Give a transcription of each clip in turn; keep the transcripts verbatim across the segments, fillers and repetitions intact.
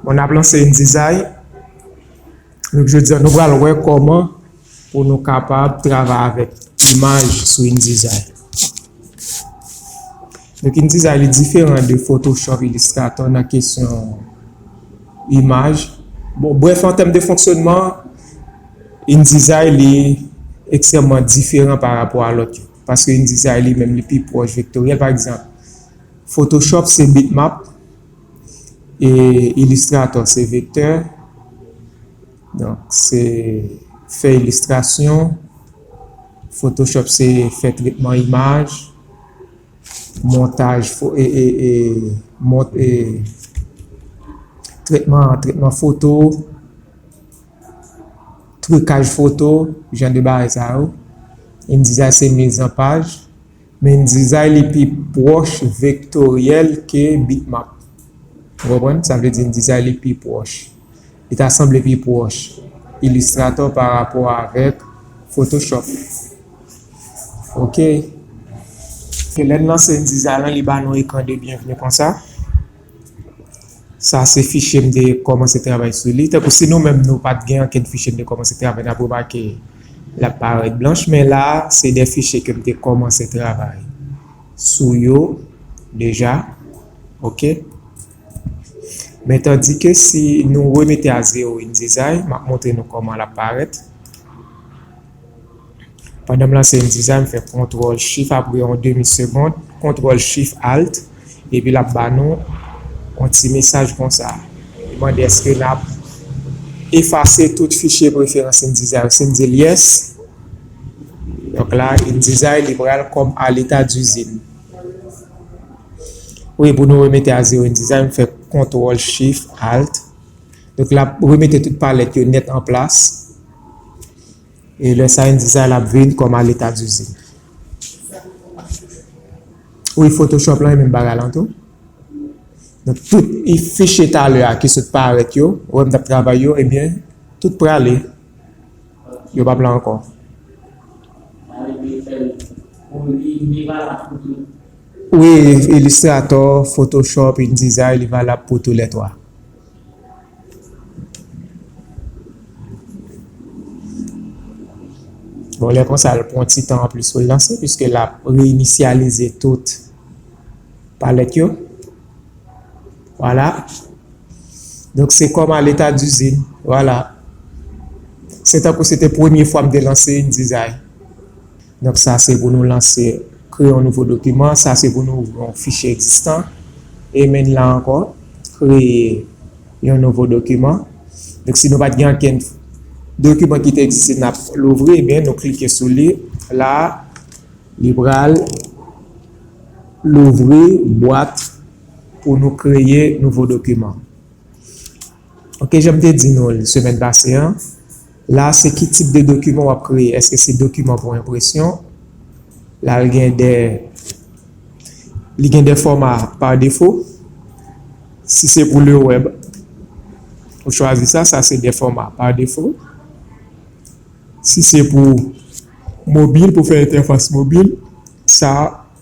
Bon, n ap lanse InDesign. Donk, jodi a, nou pral wè kòman pou nou kapab travay avèk imaj sou InDesign. Donk, InDesign li diferan de Photoshop, Illustrator nan kesyon imaj. Bon, brèf, an tèm de fonksyònman, InDesign li ekstrèmman diferan pa rapò a lòt yo. Paske InDesign li menm li pi pwòch vektoryèl. Pa egzanp, Photoshop se bitmap, e Illustrator se vektè. Donk, se fè ilistrasyon. Photoshop se fè tretman imaj, montaj, fo-, e, e, e, mont-, e, tretman, tretman foto, trikaj foto, jan de bagay sa yo. InDesign se mizanpaj. Men InDesign li pi pwòch vektoryèl ke bitmap. Ou konprann? Sa vle di InDesign li pi pwòch. Li ta sanble pi pwòch Illustrator pa rapò avèk Photoshop. Ok. Ke lè n lanse InDesign lan, li ba nou ekran de byenvni konsa. Sa se fichye m te kòmanse travay sou li. Tankou si nou menm nou pa t gen ankenn fichye n te kòmanse travay, n ap remake l ap parèt blanch, men la a, se de fichye ke m te kòmanse travay sou yo deja. Ok. Men tandike si nou remete a zewo InDesign, m ap montre nou kòman l ap parèt. Pandan m lanse InDesign, m fè kontwòl Shift apre yon demi segond, kontwòl Shift Alt, epi l ap ba nou yon ti mesaj konsa. Li mande èske n ap efase tout fichye preferans InDesign. Si n di l yes, donk la, InDesign li pral kòm a leta dizin. Wi, pou nou remete a zewo InDesign, m fè kontwòl Shift Alt. Donk, l ap remete tout palèt yo nèt an plas. E lè sa InDesign l ap vin kòm a leta dizin. Wi, Photoshop lan e menm bagay lan tou. Donk, tout fichye talè a ki sot parèt yo, ou wè m t ap travay yo, ebyen, tout prale. Yo p ap la ankò. Wi, Illustrator, Photoshop, InDesign, li valab pou tou lè twa. Bon, lè konsa, l pran ti tan anplis pou l lanse, piske l ap reyinisyalize tout palèt yo. Vwala. Donk, se kòm a leta dizin. Vwala. Se tankou se te premye fwa m te lanse InDesign. Donk, sa se pou nou lanse, kreye yon nouvo dokiman. Sa se pou nou ouvri yon fichye egzistan. E menm la ankò, kreye yon nouvo dokiman. Donk, si nou pa t gen ankenn dokiman ki te egziste n ap louvri, ebyen, nou klike sou li. La, li pral louvri bwat pou nou kreye nouvo dokiman. Ok, jan m te di nou l semèn pase an, la se ki tip de dokiman w ap kreye. Èske se dokiman pou enpresyon? La, l gen de, li gen de fòma pa defo. Si se pou le web, ou chwazi sa, sa se de fòma pa defo. Si se pou mobil, pou fè entèfas mobil, sa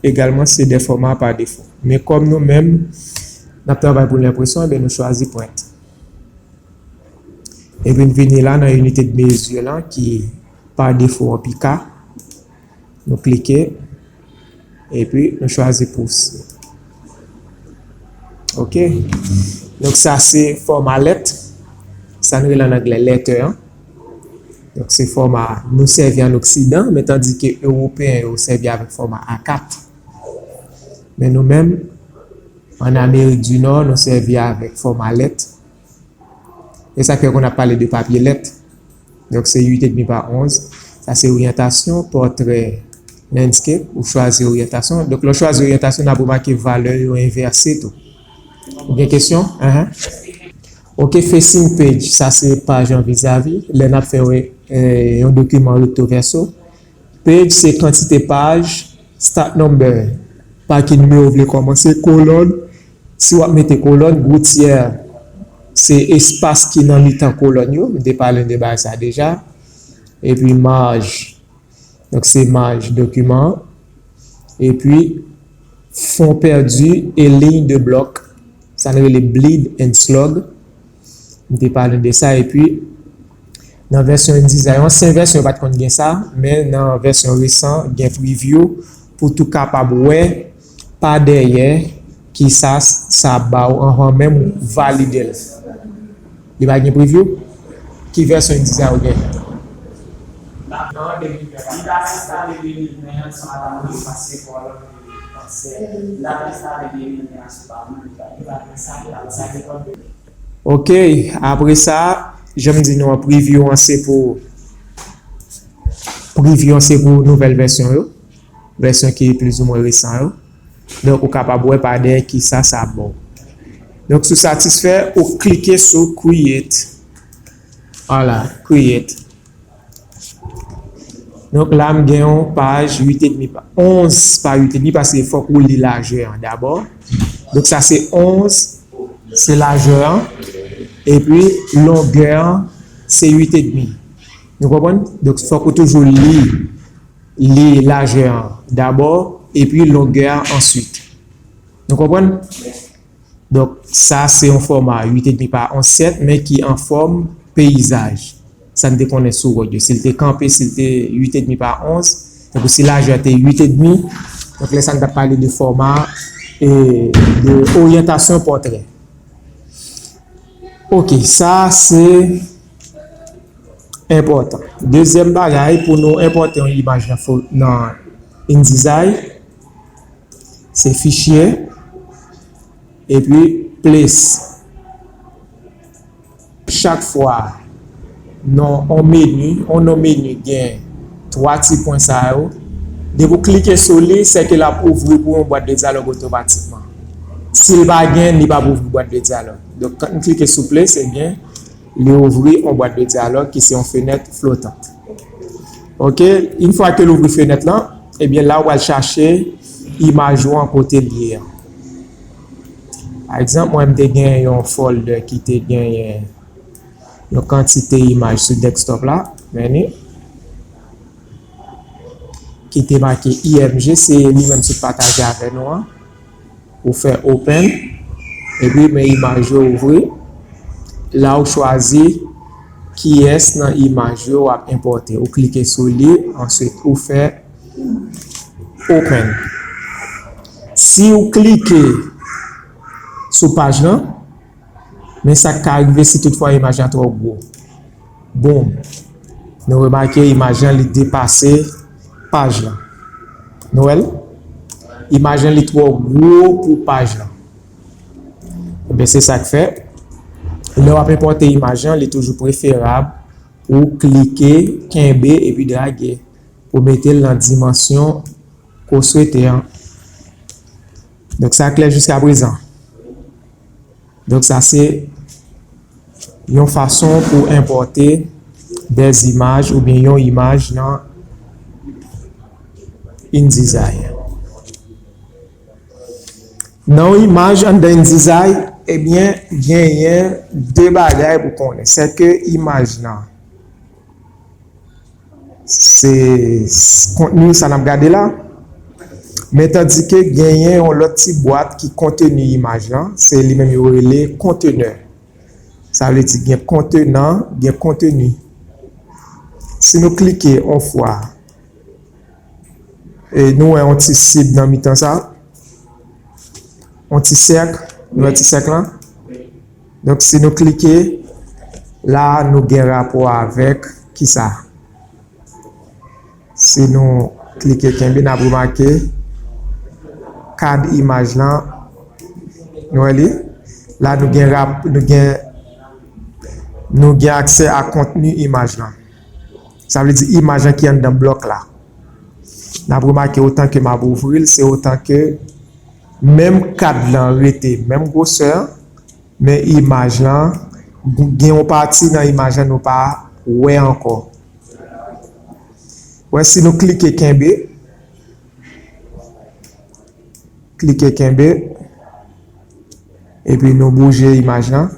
egalman se de fòma pa defo. Men kòm nou menm, n ap travay pou lenpresyon, ebyen nou chwazi print. Epi n vini la nan inite de mezi lan ki pa defo an pika. Nou klike. Epi, nou chwazi pous. Ok. Donk, sa se fòma lèt. Sa n rele an anglè letter an. Donk, se fòma nou sèvi an Oksidan, men tandike Ewopeyen yo sèvi avèk fòma A kat. Men nou menm, an Amerik di Nò, nou sèvi avèk fòma lèt. E sa k fè ke n ap pale de papye lèt. Donk, se uit edmi pa onz. Sa se oryantasyon, pòtrè, landscape, ou chwazi oryantasyon. Donk, lè w chwazi oryantasyon, n ap remake valè yo envèse tou. Ou gen kesyon? Ahan. Ok, facing page, sa se paj an vizavi. Lè n ap fè, e, yon dokiman rekto vèso. Page se kantite paj, start number, pa ki nimewo w vle kòmanse, kolòn, si w ap mete kolòn, goutyè, se espas ki nan mitan kolòn yo, m te pale de bagay sa deja. Epi marge, donk se marge dokiman an. Epi fond perdu e ligne de bloc, sa n rele bleed and slug. M te pale de sa, epi nan vèsyon InDesign, ansyen vèsyon yo pa t konn gen sa, men nan vèsyon resan, gen preview pou tou kapab wè pa dèyè kisa sa ba w anvan menm ou valide l. Li pa gen preview? Ki vèsyon InDesign ou gen? Ok, apre sa, jan m di nou an, preview an se pou, preview an se pou nouvèl vèsyon yo, vèsyon ki plizoumwen resan yo. Donk, ou kapab wè pa dèyè kisa sa ba w. Donk, si w satisfè, ou klike sou create. Vwala, create. Donk la, m gen yon paj uit edmi pa onz pa uit edmi, paske fòk ou li lajè an dabò. Donk sa se onz, se lajè an, epi longè an, se uit edmi. Nou konprann? Donk fòk ou toujou li, li lajè an dabò, epi longè an answit. Nou konprann? Donk, sa se yon fòma uit edmi pa onz sèt, men ki an fòm peyizaj. Sa n te konnen sou wòd yo. Si l te kanpe, si l te uit edmi pa onz, tankou si lajè a te uit edmi, donk lè sa n t ap pale de fòma e de oryantasyon pòtrè. Ok, sa se enpòtan. Dezyèm bagay, pou nou enpòte yon imaj nan fo-, nan InDesign, se fichye, epi place. Chak fwa nan yon meni, yon non meni gen twa ti pwen sa yo, depi w klike sou li, sèke l ap ouvri pou yon bwat de dyalòg otomatikman. Si l pa gen, li p ap ouvri bwat de dyalòg. Donk, kan m klike sou place, ebyen, li ouvri yon bwat de dyalòg ki se yon fenèt flotant. Ok, yon fwa ke l ouvri fenèt lan, ebyen, la w al chache imaj ou an kote l ye an. Pa egzanp, mwen, m te gen yon folder ki te genyen yon kantite imaj sou desktop la, men ni, ki te make I M G, se li menm sot pataje avè nou an. Ou fè open, epi men imaj yo ouvri. La ou chwazi kiyès nan imaj yo w ap enpòte. Ou klike sou li, answit ou fè open. Si ou klike sou paj lan, men sa k ka rive si toutfwa imaj lan twò gwo. Boom! Nou remake imaj lan li depase paj lan. Nou wè l? Imaj lan li twò gwo pou paj lan. Ebyen, se sa k fè, lè w ap enpòte imaj lan, li toujou preferab pou w klike, kenbe, epi drage, pou w mete l nan dimansyon ke w swete an. Donk, sa klè jiska prezan? Donk, sa se yon fason pou enpòte des images oubyen yon imaj nan InDesign. Nan yon imaj anndan InDesign, ebyen, genyen de bagay pou konnen. Sèke imaj lan, se s-, kontni sa n ap gade la. Men tandike genyen yon lòt ti bwat ki konteni imaj lan, se li menm yo rele kontenè. Sa vle di gen kontenan, gen konteni. Si nou klike yon fwa, e nou wè yon ti sib nan mitan sa, yon ti sèk, nou wè ti sèk lan? Donk, si nou klike, la, nou gen rapò avèk kisa? Si nou klike kenbe, n ap remake kad imaj lan. Nou wè li? La, nou gen rap-, nou gen, nou gen aksè a kontni imaj lan. Sa vle di imaj lan ki anndan blòk la. N ap remake otan ke m ap ouvri l, se otan ke menm kad lan rete menm gwosè an, men imaj lan, gen yon pati nan imaj lan nou pa wè ankò. Wè, si nou klike kenbe, klike kenbe, epi nou bouje imaj lan,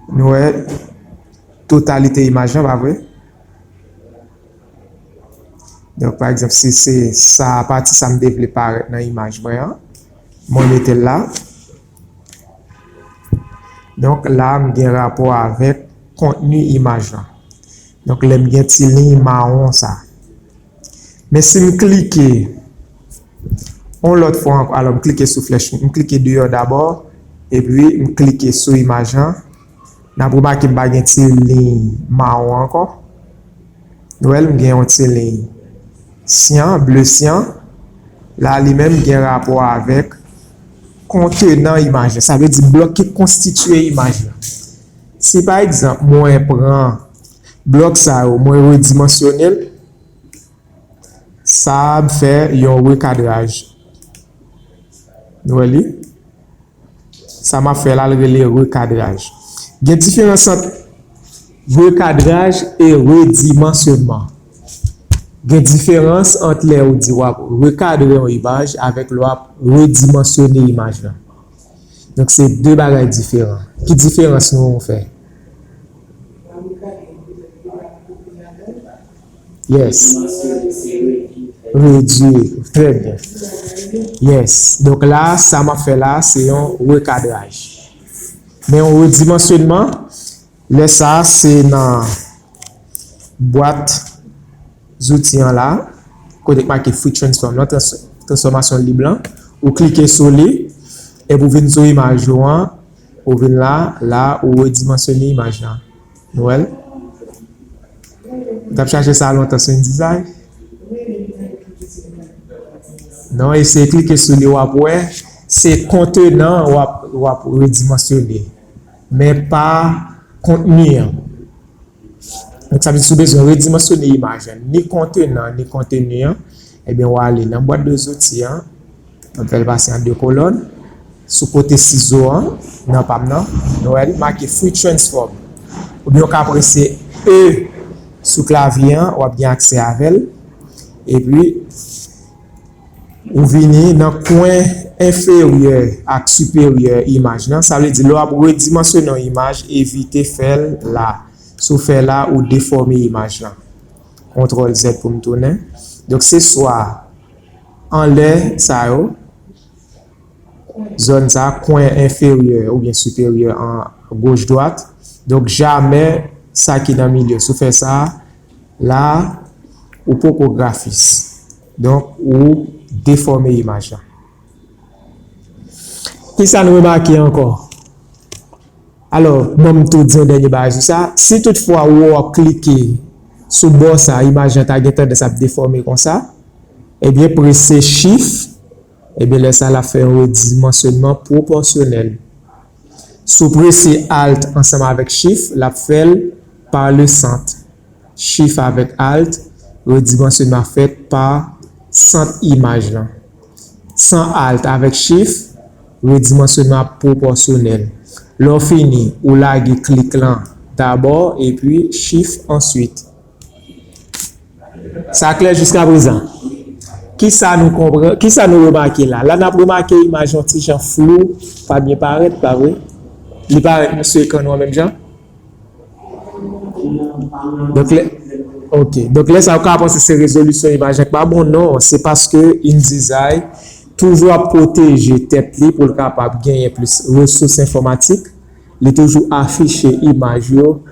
nou wè totalite imaj lan, pa vre? Donk, pa egzanp, si se sa, pati sa m te vle parèt nan imaj mwen an, mwen mete l la. Donk, la, m gen rapò avèk kontni imaj lan. Donk, lè m gen ti liy mawon sa. Men si m klike, yon lòt fwa ankò, alò, m klike sou flèch, m klike deyò dabò, epi m klike sou imaj lan, n ap remake m pa gen ti liy mawon ankò. Nou wè l, m gen yon ti liy syan, ble syan. La, li menm gen rapò avèk kontenan imaj la. Sa vle di blòk ki konstitye imaj la. Si, pa egzanp, mwen pran blòk sa yo, mwen redimansyone l, sa ap fè yon rekadraj. Nou wè li? Sa m ap fè la, l rele rekadraj. Gen diferans ant rekadraj e redimansyonman. Gen diferans ant lè ou di w ap rekadre yon imaj avèk lè w ap redimansyone imaj lan. Donk, se de bagay diferan. Ki diferans nou fè? Yes. Redwi. Trè byen. Yes. Donk la, sa m ap fè la, se yon rekadraj. Men yon redimansyonman, lè sa, se nan bwat zouti an la, kote k make Free Transform lan, trans-, transfòmasyon lib lan. Ou klike sou li, epi ou vin sou imaj ou an, ou vin la, la, ou redimansyone imaj lan. Nou wè l? Ou t ap chache sa lontan sou InDesign? Non, eseye klike sou li, w ap wè, se kontenan w ap, w ap redimansyone, men pa kontni an. Donk, sa vle di, si w bezwen redimansyone imaj lan, ni kontenan, ni kontni an, ebyen, w ale nan bwat de zouti an, m ap fè l pase an de kolòn, sou kote sizo an, nan pa m nan, nou wè l make Free Transform. Oubyen w ka prese E sou klavye an, w ap gen aksè avè l. Epi, ou vini nan kwen enferyè ak siperyè imaj lan. Sa vle di, lè w ap redimansyone yon imaj, evite fè l la. Si w fè la, ou defòme imaj lan. Kontwòl Z pou m tounen. Donk, se swa anlè sa yo, zòn sa, kwen enferyè oubyen siperyè an goch dwat. Donk, jamè sa ki nan milye. Si w fè sa, la, ou poko grafis. Donk, ou defòme imaj lan. Kisa nou remake ankò? Alò, ban m tou di yon dènye bagay sou sa. Si toutfwa ou wè w ap klike sou bò sa, imaj lan ta gen tandans ap defòme konsa, ebyen, prese Shift, ebyen, lè sa, l ap fè yon redimansyonman pwopòsyonèl. Si w prese Alt ansanm avèk Shift, l ap fè l pa le sant. Shift avèk Alt, redimansyonman fèt pa sant imaj lan. San Alt avèk Shift, redimansyonman ap pwopòsyonèl. Lè w fini, ou lage klik lan dabò epi Shift answit. Sa klè jiska prezan? Kisa nou konprann, kisa nou remake la? La, n ap remake imaj yon ti jan flou, pa byen parèt, pa vre? Li parèt sou ekran nou an menm jan? Donk, lè, ok. Donk, lè sa, ou ka panse se rezolisyon imaj lan k pa bon. Non, se paske InDesign toujou ap pwoteje tèt li pou l kapab genyen plis resous enfòmatik. Li toujou afiche imaj yo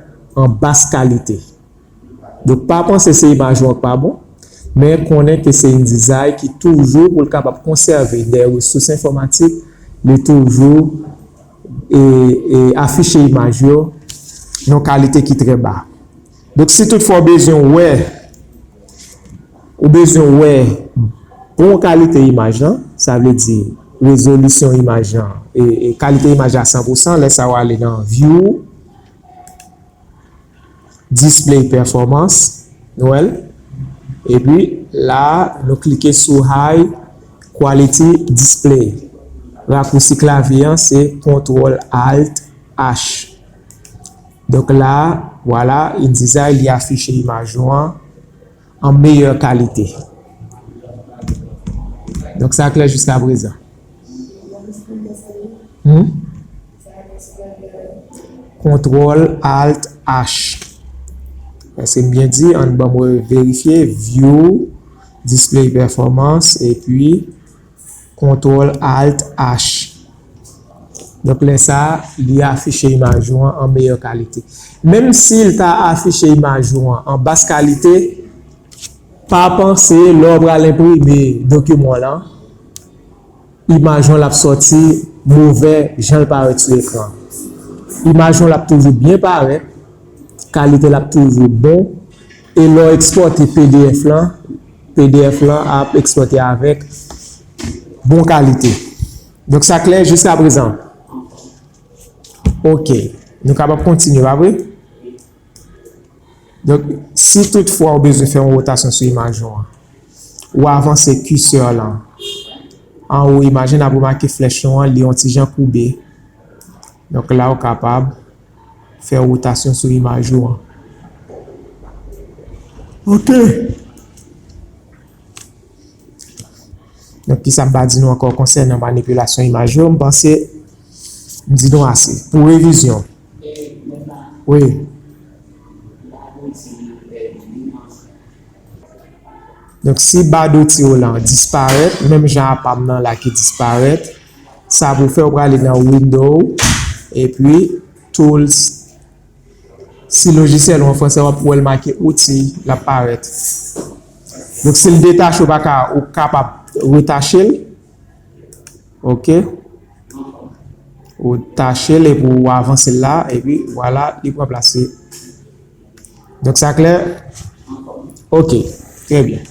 an bas kalite. Donk, pa panse se imaj ou an k pa bon, men konnen ke se InDesign ki toujou, pou l kapab konsève de resous enfòmatik, li toujou e, e afiche imaj yo nan kalite ki trè ba. Donk, si toutfwa w bezwen wè, ou bezwen wè bon kalite imaj lan, sa vle di rezolisyon imaj lan, e, e kalite imaj la san pou san, lè sa w ale nan View, Display Performance, nou wè l. Epi la, nou klike sou High Quality Display. Rakousi klavye an se Control Alt H. Donk la, vwala, InDesign li afiche imaj ou an an meyè kalite. Donk sa klè jiska prezan. Hmm? Control Alt H. Èske m byen di? Ann ban mwen verifye. View, Display Performance, epi Control Alt H. Donk, lè sa a, li afiche imaj ou an an meyè kalite. Menm si l ta afiche imaj ou an an bas kalite, pa panse lè w pral enprime dokiman w lan, imaj ou an l ap sòti movè jan l parèt sou ekran. Imaj ou an l ap toujou byen parèt, kalite l ap toujou bon, e lè w ekspòte P D F lan, P D F lan ap ekspòte avèk bon kalite. Donk, sa klè jiska prezan? Ok. Nou kapab kontinye, pa vre? Donk, si toutfwa ou bezwen fè yon wotasyon sou imaj ou an, ou avanse kisè lan anwo imaj lan, n ap remake flèch ou an, li yon ti jan koube. Donk, la ou kapab fè wotasyon sou imaj ou an. Ok. Donk, kisa m pa di nou ankò konsènan manipilasyon imaj yo? M panse m di nou ase. Pou revizyon. Wi. Donk, si ba doti w lan disparèt, menm jan a pa m nan la ki disparèt, sa pou fè w prale nan Window, epi Tools, si lojisyèl ou an fransè, w ap wè l make outil, l ap parèt. Donk, si l detache, ou pa ka, ou kapab retache l. Ok. Ou tache l epi ou avanse l la, epi vwala, li pran plas li. Donk, sa klè? Ok, trè byen.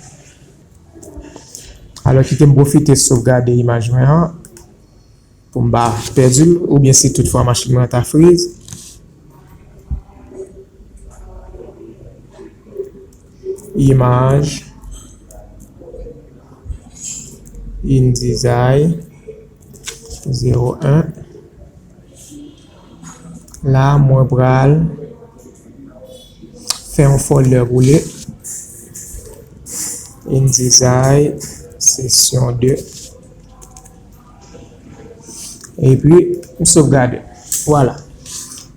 Alò, kite m pwofite sovgade imaj mwen an. Pou m pa pèdi l, oubyen si toutfwa machin mwen ta friz. Imaj, InDesign, zewo en. La, mwen pral fè yon folder pou li. InDesign, sesyon de. Epi, m sovgade. Vwala.